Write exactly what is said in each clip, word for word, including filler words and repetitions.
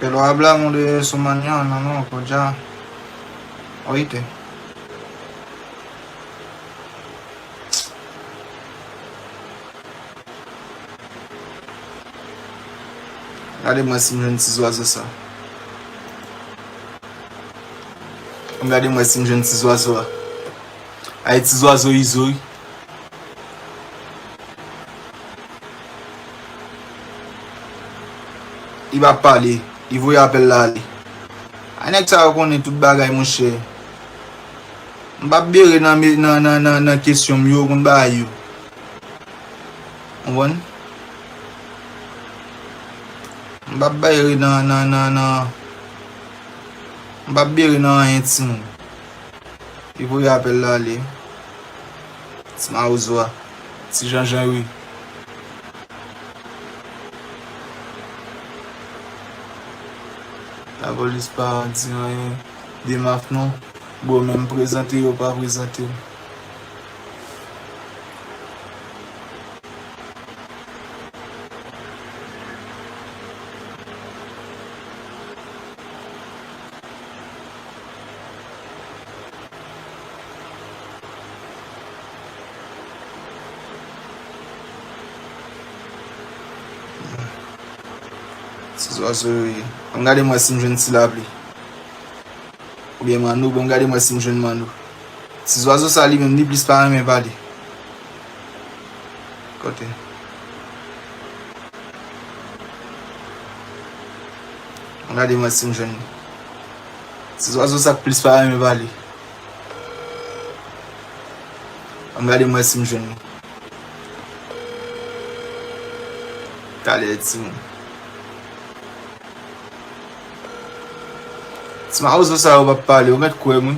Pero habla de su mañana, ¿no? Pues ya. Oíste. Gade mwen si m jwenn ti zwazo sa. Ann gade mwen si m jwenn ti zwazo a. Ay, ti zwazo Izo wi. Li p ap pale, li voye apèl la ale. A nèg sa yo konnen tout bagay, monchè. M p ap bere nan, nan, nan, nan, nan kesyon m yo, konn bagay yo. Konprann? M p ap bere nan, nan, nan, nan, m p ap bere nan anyen, timoun. Li voye apèl la ale. Ti mawozo a. Ti janjan wi. Lapolis pa di anyen de Maf non. Bon, menm prezante yo pa prezante. Ti zwazo yo ye. Ann gade mwen si m jwenn ti lapli. Oubyen Manou, bon, gade mwen si m jwenn Manou. Ti zwazo sa li menm, li plis pa renmen pale. Kote? Ann gade mwen si m jwenn li. Ti zwazo sa k plis pa renmen pale. Ann gade mwen si m jwenn li. Talè, timoun. Ti mawozo sa yo p ap pale, ou mèt kwè m wi.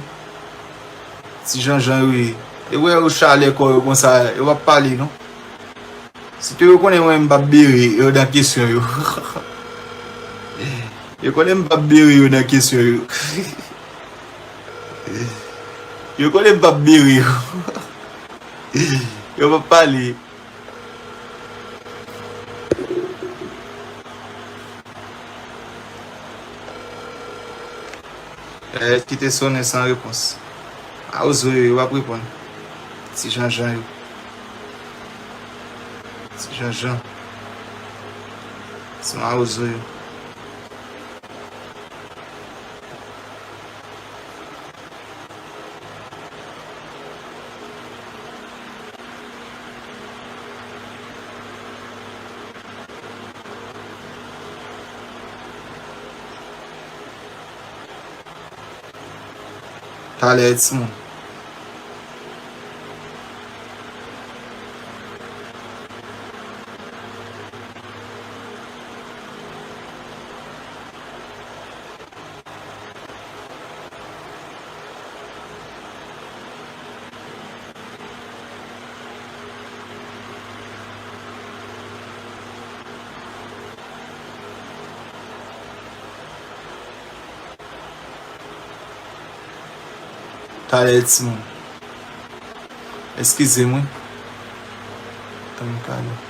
Ti janjan yo ye. E wè yo chalè kò yo konsa, yo p ap pale non. Sitou yo konnen mwen m p ap bere yo nan kesyon yo. Yo konnen m p ap bere yo nan kesyon yo. Yo konnen m p ap bere yo. Yo p ap pale. Eh, ki te sonnen san repons. Mawozo yo, yo p ap reponn. Ti janjan yo. Ti janjan. Ti mawozo yo. Talè, timoun. Talè, timoun. Eskize m, wi. Tann talè.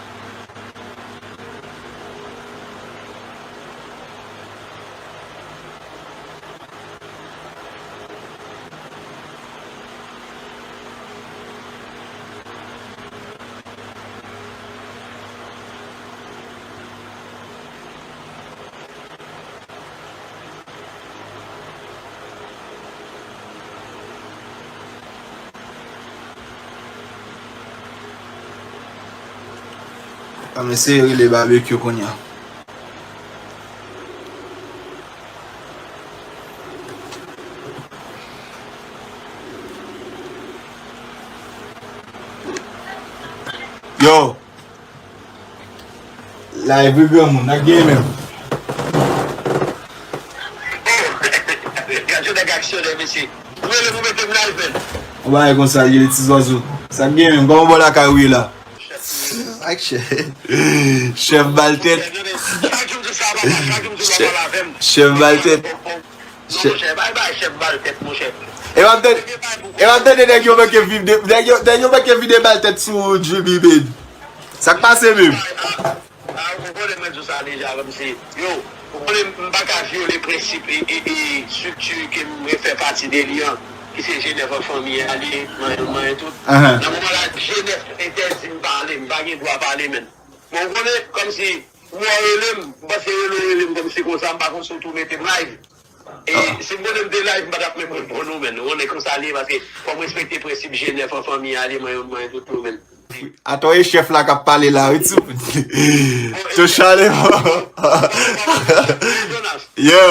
Ann eseye rele Babekyou kounye a. Yo! Live wi granmoun, n ap genyen menm. Gad yon nèg aksyonè, mesye. Ou rele pou mete m live, menn. Yon bagay konsa, li rele ti zwazo. Sa k genyen menm? Kòman bò lakay ou ye la? Ak chèf. Chèf bal tèt. Chèf, chèf bal tèt. Chèf. Monchè, bay, bay chèf bal tèt, monchè. E w ap tande, e w ap tande nèg yo manke vide, nèg yo, nèg yo manke vide bal tèt sou Jimmy, baby. Sa k pase menm? Ah, ou konnen mwen di w sa deja, kòmsi, yo, Ou konnen m pa ka vyole prensip e, e, e estrikti ke m fè pati de li an, ki se G nèf an fanmi a li, manyen l manyen tout. Ahan. Nan moman la, G nèf entèdi m pale, m pa gen dwa pale, menn. Men ou konnen, kòmsi, ou wè w rele m, m panse rele w rele m kòmsi konsa, m pa konn si w tou mete m live. E si m konnen m te live, m pa t ap menm reponn ou, menn. Ou konnen konsa li ye, paske fò m respekte prensip G nèf an fanmi a li, manyen l manyen tout nou, menn. Atò e chèf la k ap pale la, wi, timoun. Tou chale, bon. Yo.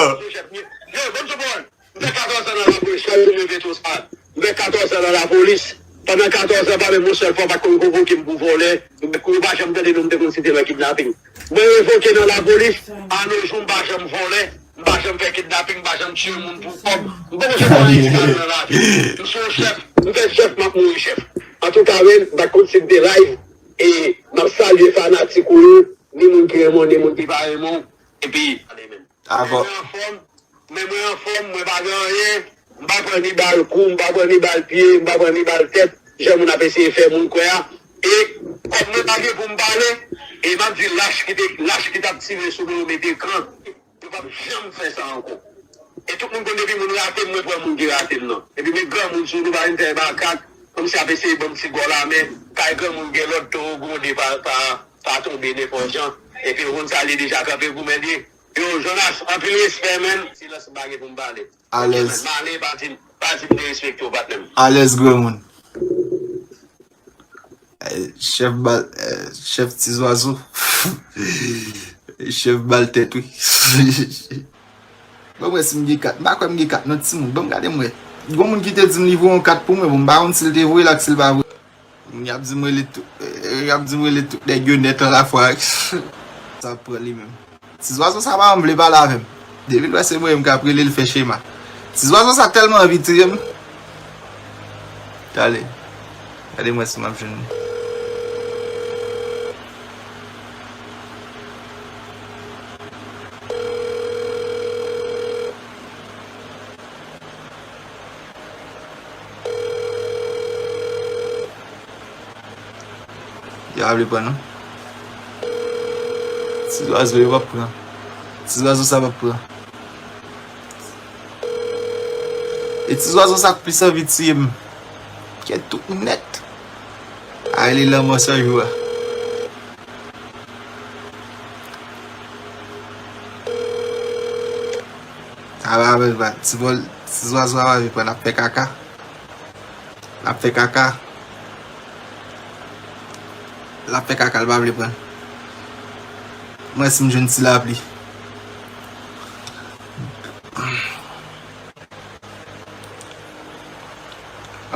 Yo, bon, bon. M fè katòz an nan lapolis, chak jou m leve tou sa. M fè katòz an nan lapolis. Pandan katòz an, pa menm yon sèl fwa, pa t konn konvoke m pou vòlè. M pa janm tande non m te konn site nan kidnaping. Mwen revoke nan lapolis, a nos jours, m pa janm vòlè, m pa janm fè kidnaping, m pa janm tiye moun pou kòb. M poko janm fè anyen sal nan lavi. M se yon chèf, m fè chèf, m ap mouri chèf. Antouka, men, m pa t konn si m te live, e m ap salye fanatik ou yo, ni moun ki renmen w, ni moun ki pa renmen w. Epi, Dakò. Men mwen anfòm, men mwen anfòm, mwen pa gen anyen. M pa pran ni bal kou, m pa pran ni bal pye, m pa pran ni bal tèt, jan moun ap eseye fè moun kwè a. E kòm mwen pa gen pou m pale, e m ap di lach ki te, lach ki t ap tire sou mwen yo mete kran. Yo p ap janm fè sa ankò. E tout moun konn depi moun rate m, mwen pran moun ki rate m nan. Epi met granmoun sou nou, pa vin fè makak, kòmsi ap eseye ban m ti gòl a men, kay granmoun gen lòd towo gwonde pa, pa, pa tonbe nenpòt jan. Epi ou konn sa li deja kanpe goumen li. Yo, Jonas, anpil respè, menn. Silans m pa gen pou m pale. Alèz. Ok, menn, m ale, pa di, pa di m derespekte w, patnè m. Alèz, granmoun. Eh, chèf bal, eh, chèf ti zwazo. Chèf bal tèt, wi. Bon, mwen si m gen kat. M pa kwè m gen kat, non, timoun. Bon, gade m wè. Gon moun ki te di m li voye yon kat pou mwen. Bon, m pa konn si l te voye l ak si l pa voye. Y ap di m rele tout, y ap di m rele tout nèg yo nèt an lafwa. Sa ap pran li menm. Ti zwazo sa pa janm vle pale avè m. Depi l wè se mwen menm k ap rele l fè chema. Ti zwazo sa tèlman anvi tiye m. Talè. Gade mwen si m ap jwenn li. Yo pa vle pran non. Ti zwazo yo p ap pran. Ti zwazo sa p ap pran. E ti zwazo sa k plis anvi tiye m. Kèt tout nèt. A rele lanmò san jou a. A pa vle pran. Ti vòl, ti zwazo a pa vle pran, l ap fè kaka. L ap fè kaka. L ap fè kaka, l pa vle pran. Mwen si m jwenn ti lapli.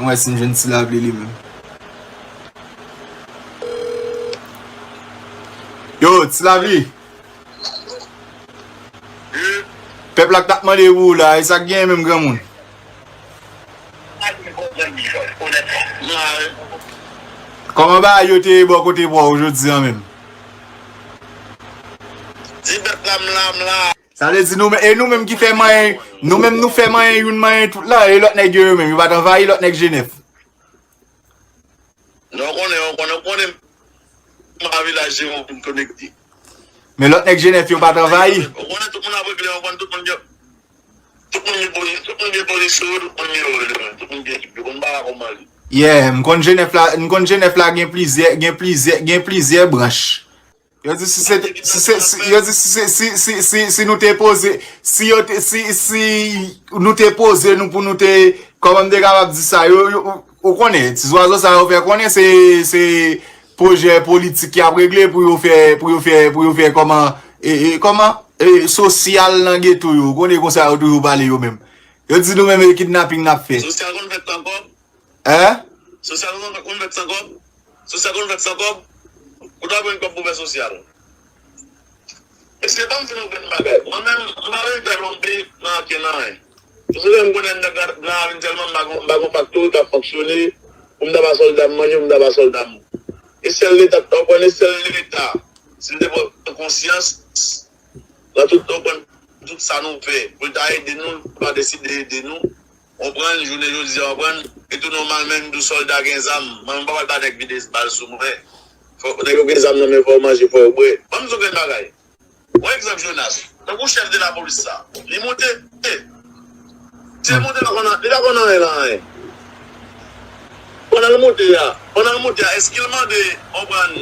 Mwen si m jwenn ti lapli li menm. Yo, ti lapli. Pèp la k t ap mande pou ou la, e sa k genyen menm granmoun? Kòman bagay yo te ye bò kote pa w jodi a menm? Di pèp la m la, m la. Sa vle di nou menm, e nou menm ki fè manyen, nou menm nou fè manyen youn manyen tout la, e lòt nèg yo yo menm, yo pa t anvayi lòt nèg Jenèf? Non, w konnen, w konnen, w konnen. Mwen pa vilaj se yon moun konekte. Men lòt nèg Jenèf yo pa t anvayi. Ou konnen tout moun ap regle, ou konnen tout moun gen, tout moun gen pozi-, tout moun gen pozisyon yo, tout moun gen ròl yo, tout moun gen ekip yo, konn bagay kòman li. Yeah, m konn Jenèf la, m konn Jenèf la gen plizyè, gen plizyè, gen plizyè branch. Yo di si se, si se, si, yo di si se, si, si, si, si nou te poze, si yo te, si, si nou te poze nou pou nou te, kòman m te kapab di sa, yo, yo, ou, ou konnen, ti zwazo sa yo fè konnen se, se pwojè politik y ap regle pou yo fè, pou yo fè, pou yo fè kòman, e, e, kòman, e, sosyal nan geto yo, ou konnen konsa yo toujou pale yo menm. Yo di nou menm e kidnaping n ap fè. Sosyal konn fèt ankò? Hein? Sosyal konn, konn fèt san kòb? Sosyal konn fèt san kòb? Ou ta jwenn kòb pou fè sosyal. Mesye, ban m di nou grenn bagay. Mwen menm, m pa vin fè lonbe nan ankenn anyen. Paske m konnen nèg la, la vin tèlman m pa gon, m pa gon faktori k ap fonksyone pou m ta ba sòlda m manje, pou m ta ba sòlda m. E sèl Leta, w konprann, e sèl Leta, si l te pran konsyans, nan tout, w konprann, tout sa nou fè, pou l ta ede nou, l pa deside ede nou. Konprann, jounen jodi a, konprann, e tou nòmal menm tou sòlda gen zam. Mwen, m pa pral ba nèg vide bal sou mwen. Fò, nèg yo gen zam nan men, fò yo manje, fò yo bwè. Ban m di w grenn bagay. Yon egzanp, Jonas. Tankou chèf de lapolis sa. Li monte. Se monte la konn, li pa konn anyen nan anyen. Pandan l monte a, pandan l monte a, èske l mande, w konprann,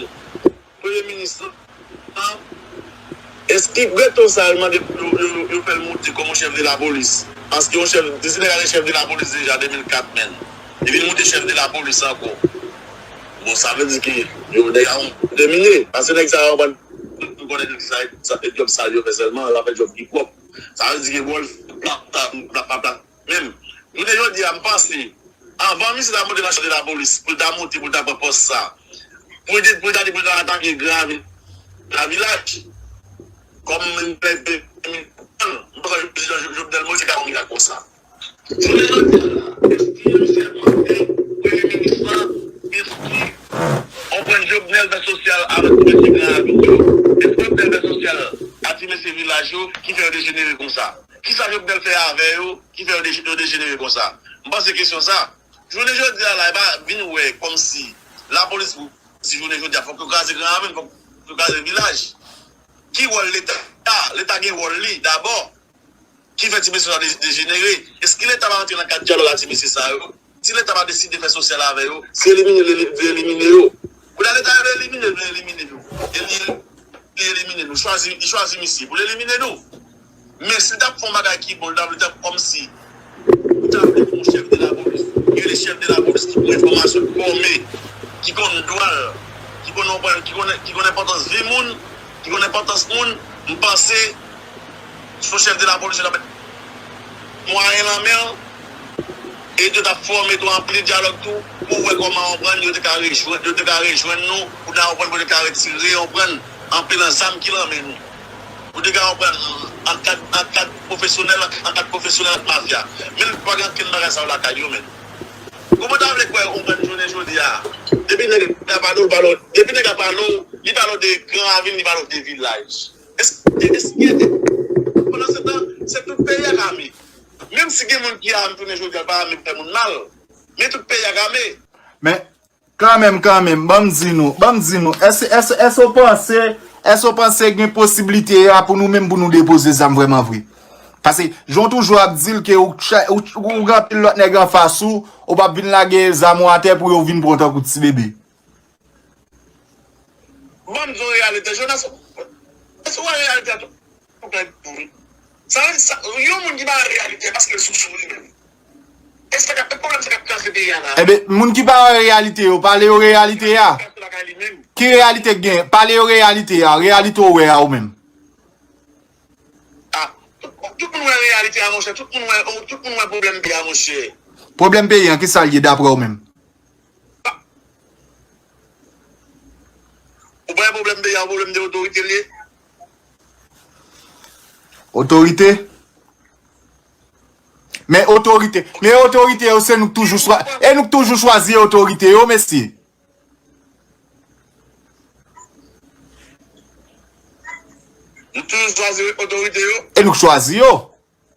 premye minis lan? Èske Breton sa yo mande pou yo, yo, yo fè l monte kòm yon chèf de lapolis? Paske yon chèf, Désiré Nèg a te chèf de lapolis deja de mil kat, menm. Li vin monte chèf de lapolis ankò. Bon, sa vle di ke yo nèg a yon domine. Paske nèg sa yo pran, nou konnen nèg sa, sa se djòb sal yo fè sèlman, l ap fè djòb ki pwòp. Sa vle di ke bon, l ap, ap, ap, ap, ap, menm, jounen jodi a, m panse, anvan misye ta monte nan chèf de lapolis, pou l ta monte, pou l ta pran pòs sa, pou l te, pou l ta di, pou l ta atake gran vil, gran vilaj, kòm m pa kwè prezidan Jo-, Jovenel Moïse te ka yon mirak konsa. Jounen jodi a la, èske misye ap mande premye minis lan, èske, w konprann, Jovenel fè sosyal avèk mesye gran vil yo? Èske Jovenel fè sosyal a ti mesye vilaj yo ki fè yo dejenere konsa? Kisa Jovenel fè avè yo ki fè yo de-, yo dejenere konsa? M panse kesyon sa, jounen jodi a la, e pa vin wè kòmsi lapolis, si jounen jodi a, fòk yo kraze Gran Ravin, fòk yo kraze vilaj. Ki wòl Leta? Leta gen wòl li, dabò. Ki fè ti mesye sa de-, dejenere? Èske Leta pa antre nan kad dyalòg a ti mesye sa yo? Si Leta pa deside fè sosyal avè yo, se elimine, li, li elimine yo. Kounye a Leta yo vle elimine, vle elimine nou. E li, li elimine nou. Chwazi, li chwazi misye pou l elimine nou. Men si l t ap fè yon bagay ki bon, li t ap, li t ap kòmsi, li t ap vle pou yon chèf de lapolis. Gen de chèf de lapolis ki pran enfòmasyon, ki fòme, ki konn dwa l, ki konn, ki konn, ki konn enpòtans vi moun, ki konn enpòtans moun, m panse, sou chèf de lapolis yo t ap met mwayen nan men l, e yo t ap fòme tou anpil dyalòg tou, pou wè kòman, w konprann, yo te ka rejwenn, yo te ka rejwenn nou, pou n, w konprann, pou yo te ka retire, w konprann, anpil nan zam ki nan men nou. Pou te ka, w konprann, an kad, an kad pwofesyonèl, an kad pwofesyonèl ak mafya. Men pa gen ankenn bagay sa yo lakay yo, men. Kòman w ta vle kwè, w konprann, jounen jodi a, depi nèg la pale w, pale w, depi nèg la pale w, li pale w de Gran Ravin, li pale w de vilaj. Èske, èske, pandan se tan, se tout peyi a k ame. Menm si gen moun ki ame jounen jodi a, pa ame pou fè moun mal. Men tout peyi a k ame. Men, kanmenm, kanmenm, ban m di nou, ban m di nou, èske, èske, èske w panse, èske w panse gen posiblite a pou nou menm pou nou depoze zam vrèman vre? Paske, jan w toujou ap di l ke ou, ou, ou gen anpil lòt nèg anfas ou, ou p ap vin lage zam ou atè pou yo vin pran w tankou ti bebe. Ban m di w reyalite, Jonas. Èske w wè reyalite a tou? Sa, sa, yon moun ki pa wè reyalite a, paske l sou sou li menm. E sa k ap, e pwoblèm sa k ap kraze peyi a la. Ebyen, moun ki pa wè reyalite yo, pale yo reyalite a. Ki reyalite k gen? Pale yo reyalite a, reyalite w wè a ou menm. Ah, tout, tout moun wè reyalite a, monchè. Tout moun wè, tout moun wè pwoblèm peyi a, monchè. Pwoblèm peyi an, ki sa l ye daprè w menm? Ou pa wè pwoblèm peyi a, pwoblèm de otorite l ye? Otorite? Men otorite, men otorite yo, se nou k toujou chwa-, e nou k toujou chwazi otorite yo, mesye. Nou toujou chwazi otorite yo? E nou k chwazi yo.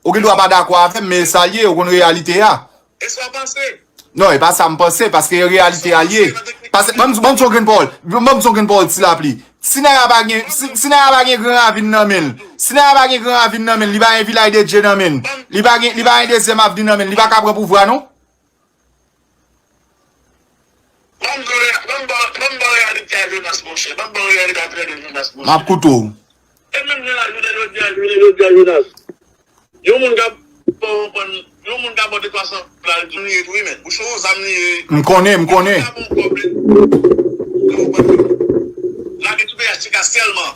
Ou gen dwa pa dakò avè m, men e sa l ye, ou konn reyalite a. E sa w panse? Non, e pa sa m panse, paske e reyalite a l ye. Paske, ban m, ban m di w yon grenn pawòl, ban m di w yon grenn pawòl, Ti Lapli. Si nèg la pa gen, si, si nèg la pa gen Gran Ravin nan men l, si nèg la pa gen Gran Ravin nan men l, li pa gen Vilaj de Dye nan men l, li pa gen, li pa gen Dezyèm Avni nan men l, li pa ka pran pouvwa non. Ban m ba w, ban m ba w, ban m ba w reyalite a, Jonas, monchè. Ban m ba w reyalite a, trè byen, Jonas, monchè. M ap koute w. E menm jan la, jounen jodi a, jounen jodi a, Jonas. Yon moun ka ba w, yon moun ka ba w de twa san dola, l di w li ye tou, wi, men. Bouch ou, zam li ye. M konnen, m konnen. Yon moun ka ba w kòb, li, lage tout peyi a chita sèlman.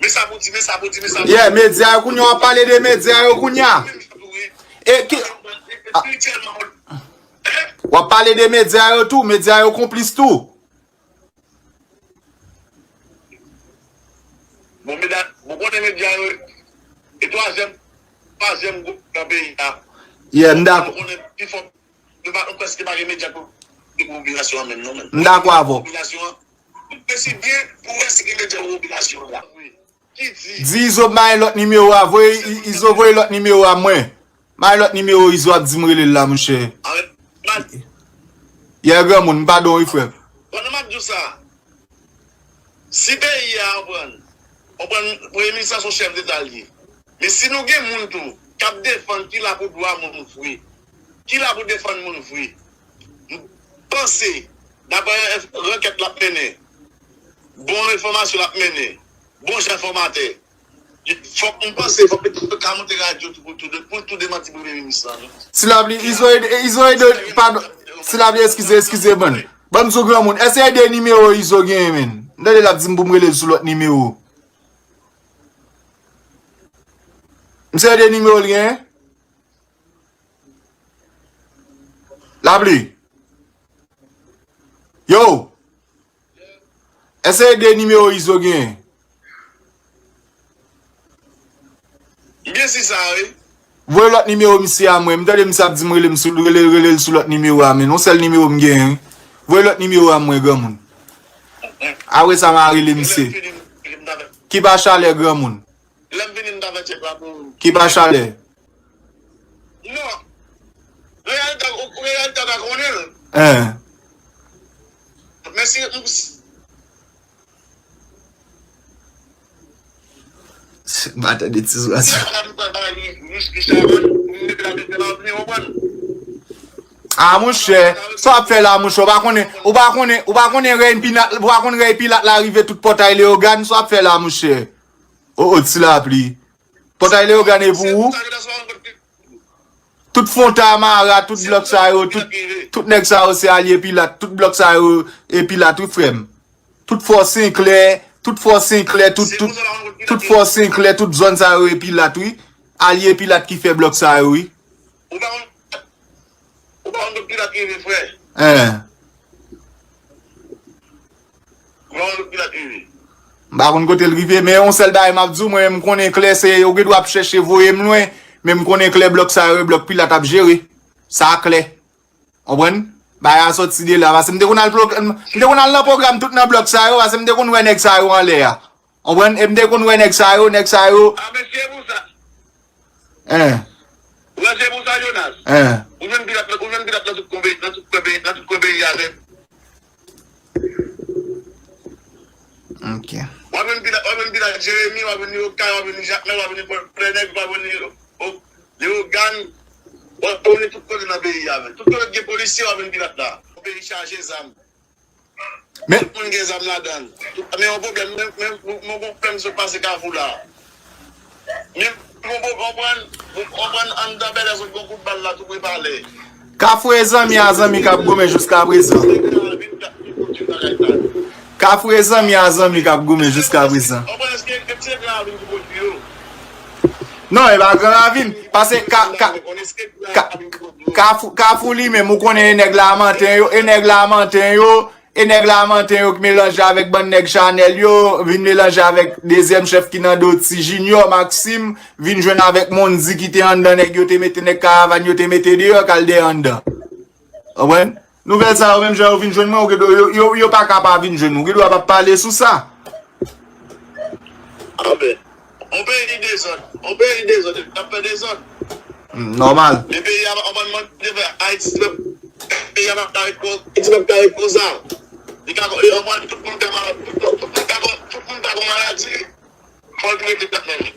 Men sa pou di, men sa pou di, men sa pou di. Yeah, medya yo kounye a, w ap pale de medya yo kounye a. Menm jan tou, wi. E ki, espirityèlman, w ap pale de medya yo tou, medya yo konplis tou. Bon, medya, bon, konnen medya yo, e twazyèm, twazyèm gwoup nan peyi a. Yeah, m dakò. Konnen pi fò, nou pa, nou prèske pa gen medya pou, pou popilasyon an menm, non, menm. M dakò avè w. Popilasyon an, nou prèske byen pou wè si gen medya pou popilasyon an la. Ki di? Di Izo bay lòt nimewo a, voye, I-, Izo voye lòt nimewo a mwen. Bay lòt nimewo Izo ap di m rele l la, monchè. Yè granmoun, m padon wi, frè m. Pandan m ap di w sa, si peyi a, w konprann, Konprann, premye minis lan se yon chèf deta l ye. Men si nou gen moun tou k ap defann, ki la pou dwa moun vre, ki la pou defann moun vre, m panse, daprè rankèt l ap mennen, bon enfòmasyon l ap mennen, bon jan enfòmatè, fòk m panse, fòk yo ka monte radyo tou pou tou, pou tou demanti premye minis lan, non. Silabli, Izo ede, Izo ede, padon. Silabli, eskize, eskize, ban. Ban m sou granmoun. Èske ede nimewo Izo genyen, menn? M tande l ap di m pou m rele l sou lòt nimewo. Misye ede nimewo l genyen? Lapli. Yo! Èske ede nimewo Izo genyen? M gen si sa, wi. Voye lòt nimewo misye a mwen. M tande misye ap di m rele m sou, rele, rele l sou lòt nimewo a, men yon sèl nimewo m genyen, wi. Voye lòt nimewo a mwen, granmoun. Apre sa, m a rele misye. Ki pa chalè, granmoun? Lè m vini, m ta fè tchèk la pou ou. Ki pa chalè? Non. Reyalite, ou, reyalite a ta konnen l. Hein. Men si, m, si M pa tande ti zwazo. A, monchè, sa w ap fè la, monchè? Ou pa konnen, ou pa konnen, ou pa konnen rèy Pilat, ou pa konn rèy Pilat la rive tout pòtay Leyogàn, sa w ap fè la, monchè? O, o, ti lapli. Pòtay Leyogàn e pou ou? Tout Fontamara, tout blòk sa yo, tout, tout nèg sa yo se alye Pilat. Tout blòk sa yo e Pilat, wi, frè m. Tout Fò Senklè, tout Fò Senklè, tout, tout, tout Fò Senklè, tout zòn sa yo e Pilat, wi. Alye Pilat ki fè blòk sa yo, wi. Ou pa konn, ou pa konn kot Pilat rive, frè? Hein. Ou pa konn kot Pilat rive? M pa konn kote l rive, men yon sèl bagay m ap di w, mwen, m konnen klè, se yo gen dwa ap chèche voye m lwen, men m konnen klè blòk sa yo, e blòk Pilat ap jere. Sa klè. Konprann? Bagay a sòti de la. Paske m te konn al plo-, m te konn al nan pwogram tout nan blòk sa yo, paske m te konn wè nèg sa yo anlè a. Konprann? E m te konn wè nèg sa yo, nèg sa yo. A, men se pou sa. Hein. Ou wè se pou sa, Jonas. Hein. Ou jwenn Pilat, ou jwenn Pilat nan tout kwen peyi, nan tout kwen peyi, nan tout kwen peyi a, men. Ok. W ap jwenn Pilat, w ap jwenn Pilat Jeremi, w ap jwenn Okay, w ap jwenn Jakmèl, w ap jwenn Pòdplè Nèg, w ap jwenn, o, Leyogàn, w ap jwenn tout kote nan peyi a, men. Tout kote gen polisye, w ap jwenn Pilat la. Yon peyi chaje zam. Men tout moun gen zam ladan l. Men yon pwoblèm, men, men, men yon pwoblèm sot pase Kafou la. Men yon pwoblèm, konprann, konprann anndan Bèlè sot gon kout bal la tou pre palè. Kafou e zanmi a zanmi k ap goumen jiska prezan. Kafou e zanmi a zanmi k ap goumen jiska prezan. Konprann, èske, èske se Gran Ravin ki pwodui yo? Non, e pa Gran Ravin. Paske ka, ka, ka, Kafou, Kafou li menm, ou konnen e nèg Lamanten yo, e nèg Lamanten yo, e nèg Lamanten yo ki melanje avèk bann nèg Chanèl yo, vin melanje avèk dezyèm chèf ki nan do Ti Junior, Maxime, vin jwenn avèk Mondy ki te anndan nèg yo te mete, nèg Karavàn yo te mete deyò, k al dèyè anndan. Konprann? Nouvèl sa yo, menm jan yo vin jwenn mwen, ou gen dwa, yo, yo, yo pa ka pa vin jwenn ou. Ou gen dwa pa pale sou sa. Anben, yon peyi dezòd, yon peyi dezòd, epi n ap fè dezòd. Hmm, nòmal. Men peyi a, anben, mwen te fè Ayiti, peyi a pa ka ret kon, Ayiti pa ka ret konsa. Li ka, anben, tout moun ka malad, tout, tout moun ka, tout moun ka gon maladi. Fò l rete tèt nan li.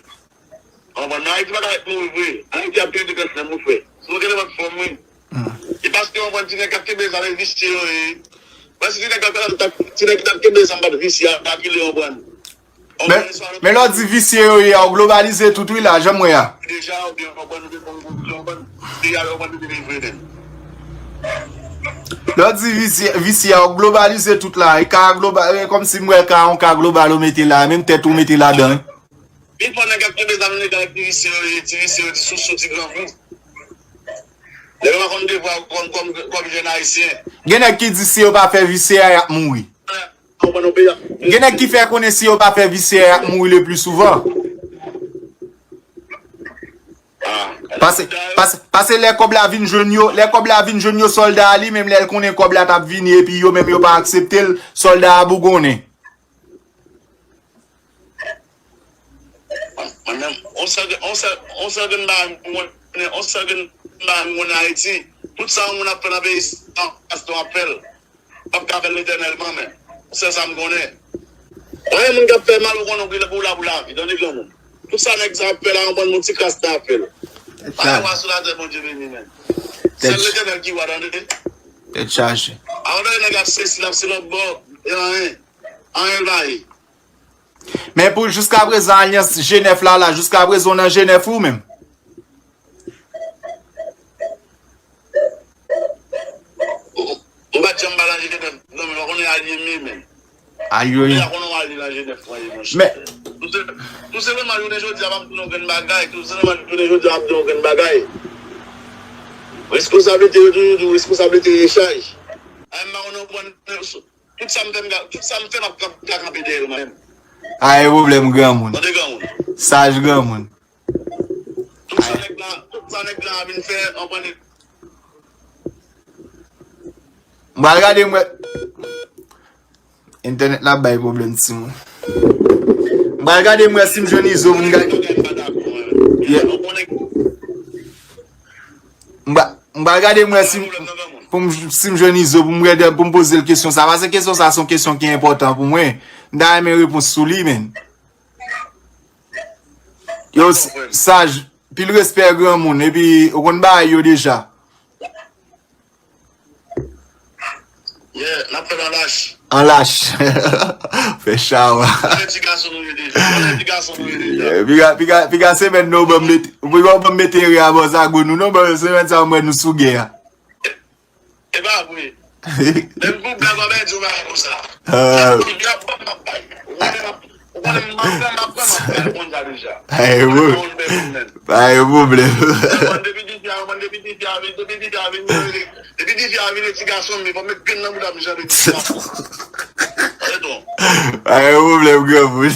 Konprann? Men Ayiti pa ka ret mouri vre. Ayiti ap peye de klas nan mou fè. Si w gen lè w ap fòm, wi. Hmm. E paske w konprann ti nèg k ap kenbe zam e visye yo ye. Paske ti nèg k ap, ti nèg ki t ap kenbe zam pa t visye a, pa ki lè w konprann. Men, men lè w di visye yo ye a, w globalize tout wi la, jan m wè a. Deja, oubyen w konprann, ou te konn, ou konprann, deja, w konprann, ou te vin vre menm. Lè w di visye, visye a, w globalize tout la. E ka globa-, e kòmsi m wè ka, yon ka global ou mete la, menm tèt ou mete ladan. Wi. Pi fò nèg k ap kenbe zam legal ti visye yo ye, ti visye yo, ti sousou, ti granvou. Nèg yo pa konn devwa yo kòm, kòm, kòm jèn ayisyen. Gen nèg ki di si yo pa fè visye a, y ap mouri. Konprann yon peyi ap. Gen nèg ki fè konnen si yo pa fè visye a, y ap mouri le pli souvan. Ah. Pase, pase, pase lè kòb la vin jwenn yo, lè kòb la vin jwenn yo, sòlda a li menm lè l konnen kòb la t ap vini epi yo menm yo pa aksepte l, sòlda a bougonnen. Mwen menm, on sèl, on sèl, on sèl grenn bagay m konnen, on sèl grenn bagay m konnen Ayiti, tout sa yon moun ap fè nan peyi sa, pastè ap fè l. P ap ka fè l etènèlman, men se sa m konnen. Pa gen moun k ap fè mal, ou konnen ou la pou lavi, tande granmoun. Tout sa nèg sa ap fè la, yon bann moun ti kras nan ap fè l. Pa gen wa sou latè, Bondye beni, men. Sèl Letènèl ki wa, tande. Tèt chaje. Avan nèg ap sesi, l ap se lòt bò, e anyen. Anyen l pa ye. Men pou jiska prezan alyans G nèf la, la, jiska prezan w nan G nèf ou menm. Ou pa t janm pa nan G nèf, non, men ou konnen alye m ye menm. Ayo. Ou deja konnen w alye nan G nèf mwen ye, monchè. Men tou se, tou se menm jounen jodi a, m ap di yon grenn bagay, tou se menm jounen jodi a, m ap di yon grenn bagay. Responsablite yo toujou di, responsablite e chaj. A, m pa konnen w pran tout sa m fè, m ka, tout sa m fè, m ap ka, ka kanpe dèyè l mwen menm. A, e pwoblèm granmoun. Tande granmoun. Saj granmoun. Tout sa nèg la, tout sa nèg la vin fè, anprann. M pral gade m wè. Entènèt la bay pwoblèm timoun. M pral gade m wè si m jwenn Izo pou m gade. Yeah. M pral, m pral gade m wè si m, pou m, si m jwenn Izo pou m gade, pou m poze l kesyon sa. Paske kesyon sa se yon kesyon ki enpòtan pou mwen. M ta renmen repons sou li, men. Yo, s-, saj, pil respè granmoun, epi ou konn bagay yo deja. Yeah, n ap fè l an lach. An lach. Fè chawa. Konnen ti gason nou ye deja. Konnen ti gason nou ye deja. Yeah, piga, piga, piga semèn nou ban m mete, piga w ban m mete ere a bò zago nou, non, ban semèn sa mwen nou sou gè a. E pa vre. Menm pou blag w ap di w bagay konsa. Ah. Tout blag w ap bay. Ou konnen m ap, ou konnen m ap pran, m ap pran, m ap pran, m ap pran deja. Ay, bon. Pa gen pwoblèm. Depi tifi a, depi tifi a vin, depi tifi a vin, depi tifi a vin, ti gason, men fò m met grenn nan bouda m jan de ti gason. Tande tou. Pa gen pwoblèm, granmoun.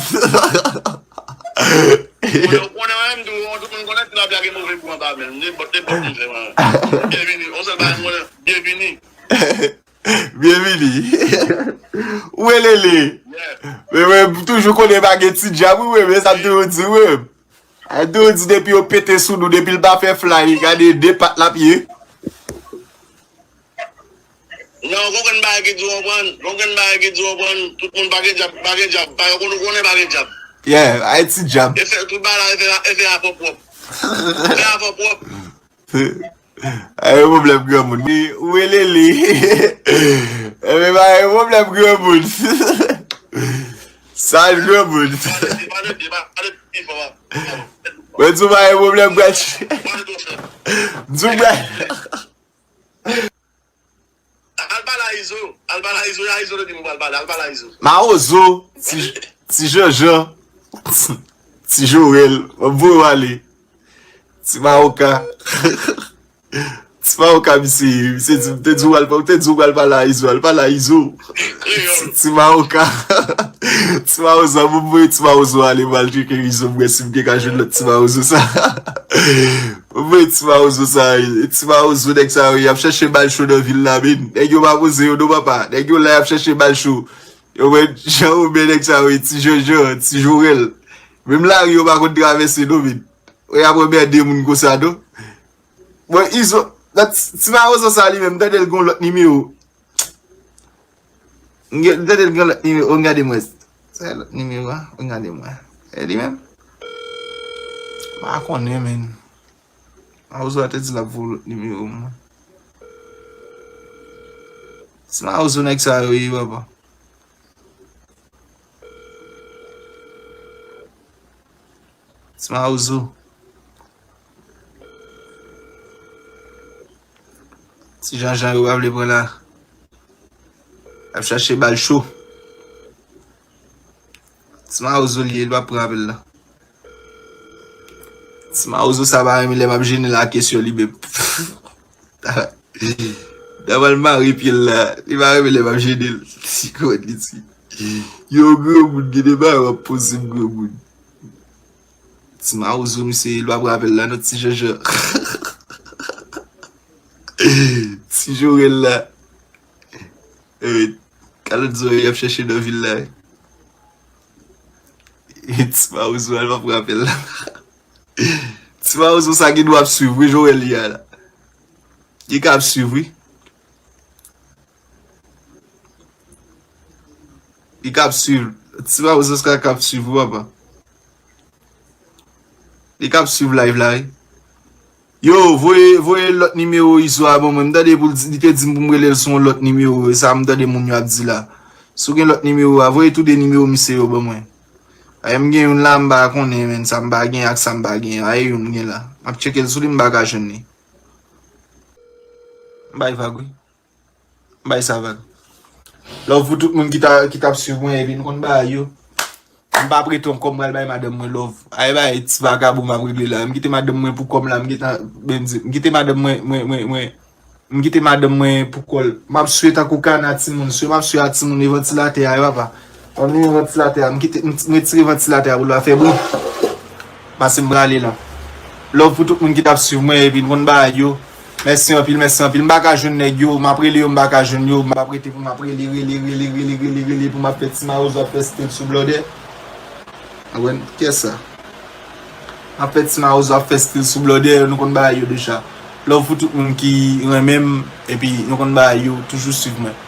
Ou konnen, ou konnen, mwen menm tou, tout moun konnen tilapya gen move gou anba men l. Nenpòt, nenpòt moun fè mwen. Byenvini. On sèl bagay m konnen, byenvini. Byenvini. Ou rele li. Yeah. Men mwen toujou konnen pa gen ti djab, wi, men sa m toujou di, wi. A toujou di depi yo pete sou nou, depi l pa fè fly, gade de pat l ap ye. Non, gon grenn bagay ki di w konprann, gon grenn bagay ki di w konprann, tout moun pa gen djab, pa gen djab, pa yo konn ou konnen pa gen djab. Yeah, ay ti djab. E fè tout bagay la, e fè, e fè afè pwòp. E fè afè pwòp. Ay pwoblèm granmoun. Ou rele li. Ebyen pa gen pwoblèm granmoun. Saj granmoun. Mwen di w pa gen pwoblèm, bwèt. Di w bwèt. Al pale a Izo. Al pale a Izo. A Izo te di m pral pale. Al pale a Izo. Mawozo, ti, ti Janjan, ti Jorèl, m ap voye w ale. Ti Mawoka. Ti Mawoka, misye, misye di, m te di w al, m te di w pral pale a Izo, al pale a Izo. Ti, ti Mawoka. Ti Mawozo, bon, m voye Ti Mawozo ale, m al tcheke Izo, m wè si m te ka jwenn lòt Ti Mawozo sa. Bon, m voye Ti Mawozo sa, e, Ti Mawozo, nèg sa yo, y ap chèche bal cho nan vil la, men. Nèg yo pa poze yo, non, papa. Nèg yo la, y ap chèche bal cho. Yo, men, jan yo, men, nèg sa yo, Ti Janjan, Ti Jorèl. Menm lari yo pa konn travèse, non, men. Ou y ap anmède moun konsa, non? Bon, Izo, nan ti, ti mawozo sa li menm, m tande l gon lòt nimewo. M gen, m tande l gon lòt nimewo, ann gade m wè. Sa e lòt nimewo a, ann gade m wè. E li menm? M pa konnen, men. Mawozo a te di l ap voye lòt nimewo, mwen. Ti mawozo nèg sa yo ye, papa. Ti mawozo. Ti Janjan yo pa vle pran la. Ap chache bal cho. Ti mawozo li ye, li pa pran apèl la. Ti mawozo sa pa renmen lè m ap jennen l ak kesyon li menm. Daval mare pye l la, li pa renmen lè m ap jennen l. Ti kòd li di. Yo granmoun, gen de bagay w ap poze m granmoun. Ti mawozo misye, li pa pran apèl la non, Ti Janjan. Ti Jorèl la. Eh, kalòt zòrèy y ap chache nan vil la. Ti mawozo a, li pa pran apèl la. Ti mawozo sa gen dwa ap swiv wi, Jorèl li a la. Li ka ap swiv wi. Li ka ap swiv. Ti Mawozo ka k ap swiv ou, papa. Li k ap swiv live la, wi. Yo, voye, voye lòt nimewo Izo a ban mwen. M tande pou l di, li te di m pou m rele l sou yon lòt nimewo. E sa m tande moun yo ap di la. Si w gen lòt nimewo a, voye tou de nimewo misye yo ban mwen. Ay, m gen youn la, m pa konnen, men sa m pa gen ak sa m pa gen. Ay, youn m gen la. M ap tcheke l sou li, m pa ka jwenn li. M bay vag, wi. M bay sa vag. Love pou tout moun ki ta, ki t ap swiv mwen, epi nou konn bagay yo. M pa prete yon kòb, m pral bay madanm mwen love. Ay, bay ti vakabon m ap regle la. M kite madanm mwen pou kòb la, m gentan, ben, di, m kite madanm mwen, mwen, mwen, mwen. M kite madanm mwen pou kòl. M ap swe tankou kana timoun. Swe m ap swe a timoun e vantilatè a, wi, papa. Ann, li vantilatè a. M kite, m, m retire vantilatè a pou l pa fè bri. Pase m prale la. Love pou tout moun ki t ap swiv mwen epi n konn bagay yo. Mèsi anpil, mèsi anpil. M pa ka jwenn nèg yo. M ap rele yo, m pa ka jwenn yo. M ap rete pou m ap rele, rele, rele, rele, rele, rele pou m ap fè ti mawozo ap fè stil sou blòdè. Mwen, kiyès sa? M ap fè ti mawozo ap fè stil sou blòdè, nou konn bagay yo deja. Love pou tout moun ki renmen m, epi nou konn bagay yo, toujou swiv mwen.